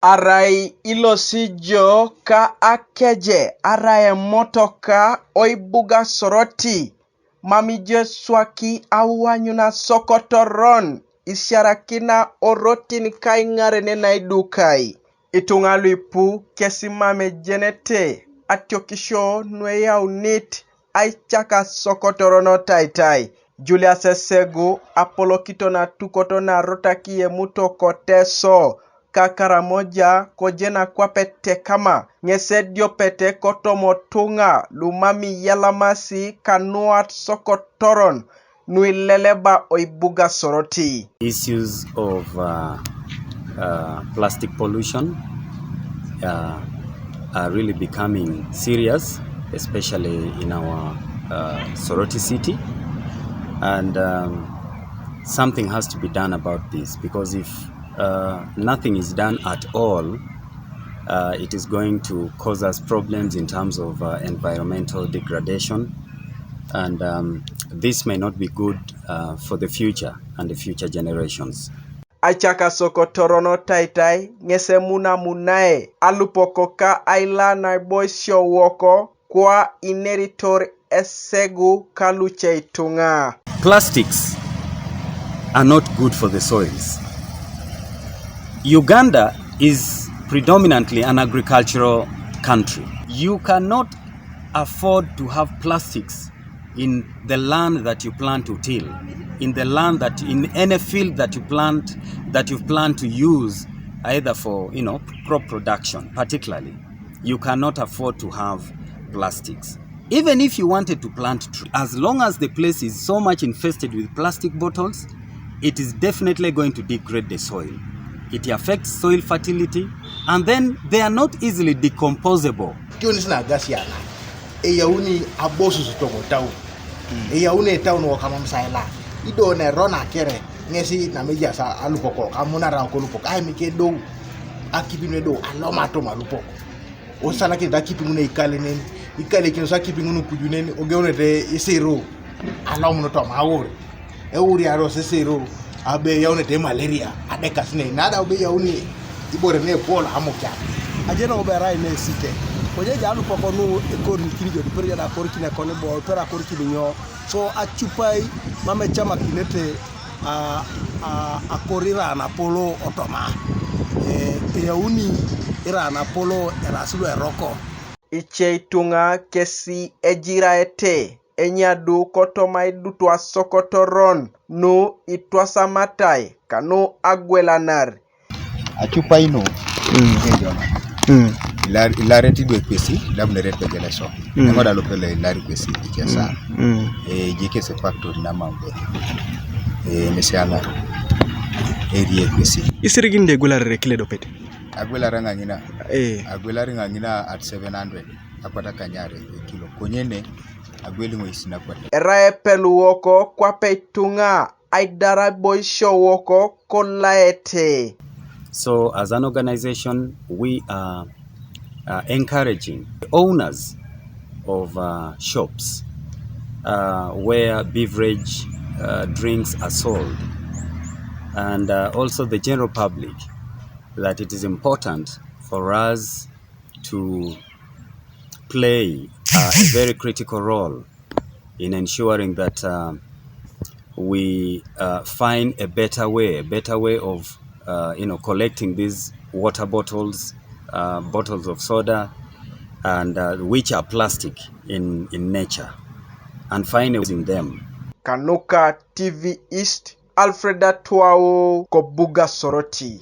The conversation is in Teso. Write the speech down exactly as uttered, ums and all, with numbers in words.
Arai ilosi jo ka akeje arai emotoka oibuga Soroti, mam ijo eswaki aanyun asokotoron, isiarakina orotin ka iŋaren naidukai. Ituŋa luipu kesi mam ejenete atiokisio nueyaunit aicak asokotoron taitai. Julius Esegu apolokiton atukot na arotak iyemuto ko Teso, ka Karamoja, kojena kwape Tekama, ŋes ediopet kotoma otuŋa lumam iyalamasi kanuat sokotoron nuileleba oibuga Soroti. Issues of uh, uh, plastic pollution uh, are really becoming serious, especially in our uh, Soroti city. And um, something has to be done about this, because if uh, nothing is done at all, uh, it is going to cause us problems in terms of uh, environmental degradation. And um, this may not be good uh, for the future and the future generations. Aicak asokotoron taitai ŋes emunamunae alupok ka aila naiboisio woko kwa ineritor Esegu ka luce ituŋa. Plastics are not good for the soils. Uganda is predominantly an agricultural country. You cannot afford to have plastics in the land that you plan to till, in the land that, in any field that you plant, that you plan to use either for, you know, crop production particularly. You cannot afford to have plastics. Even if you wanted to plant tree, as long as the place is so much infested with plastic bottles, it is definitely going to degrade the soil. It affects soil fertility, and then they are not easily decomposable. Tionis na gasiana eyauni abosus togo town, eyauni town wokamam saila ido ne rona kere ŋesi namejasa alupoko kamunara kolupok aimike dou akipinu edou alomatom alupok. Osalakinit akipi ŋun eikale nen, ikalekinos akipi ŋun kuju nen ogeunete isiro alomun toma aur. Euriaros isiro abe eyaunete malaria adekas nei nada abe eyauni ibore ne epol amukian. Aje nabo berai ne esite. Konye eja alupok nu ekorinikini jo dipero jo da akorikin ekon bo ipero akorikin nyo? So acupai mam ecamakinete a, a, akor iran apolo otoma. E, eyauni iran apolo eras lu eroko. Ice ituŋa kesi ejiraete enyadu kotoma idutu asokotoron nu itwasamatai kanu agwelanar. Acupai nu mm. Ejona mm. Ilar, ilareti dwe kwesi labuneret begeleso mm. Neŋo da lopele ilari kwesi ikesa mm. Mm. E, ejekese factory namambe e, mesiana erie kwesi isirigin de gwelarere kile dopet. Agwelara ŋaŋina eh. Agwelari ŋaŋina at seven hundred akwata kanyare ekilo konyene agweli ŋo isin akwata. Erai epeluwoko kwape ituŋa aidar aiboisio woko kolaete. So as an organization we are uh, encouraging the owners of uh, shops uh, where beverage uh, drinks are sold and uh, also the general public that it is important for us to play uh, a very critical role in ensuring that uh, we uh, find a better way, a better way of uh, you know, collecting these water bottles, uh, bottles of soda, and uh, which are plastic in, in nature, and find using them. Kanuka T V East, Alfred Atwau, Kobuga Soroti.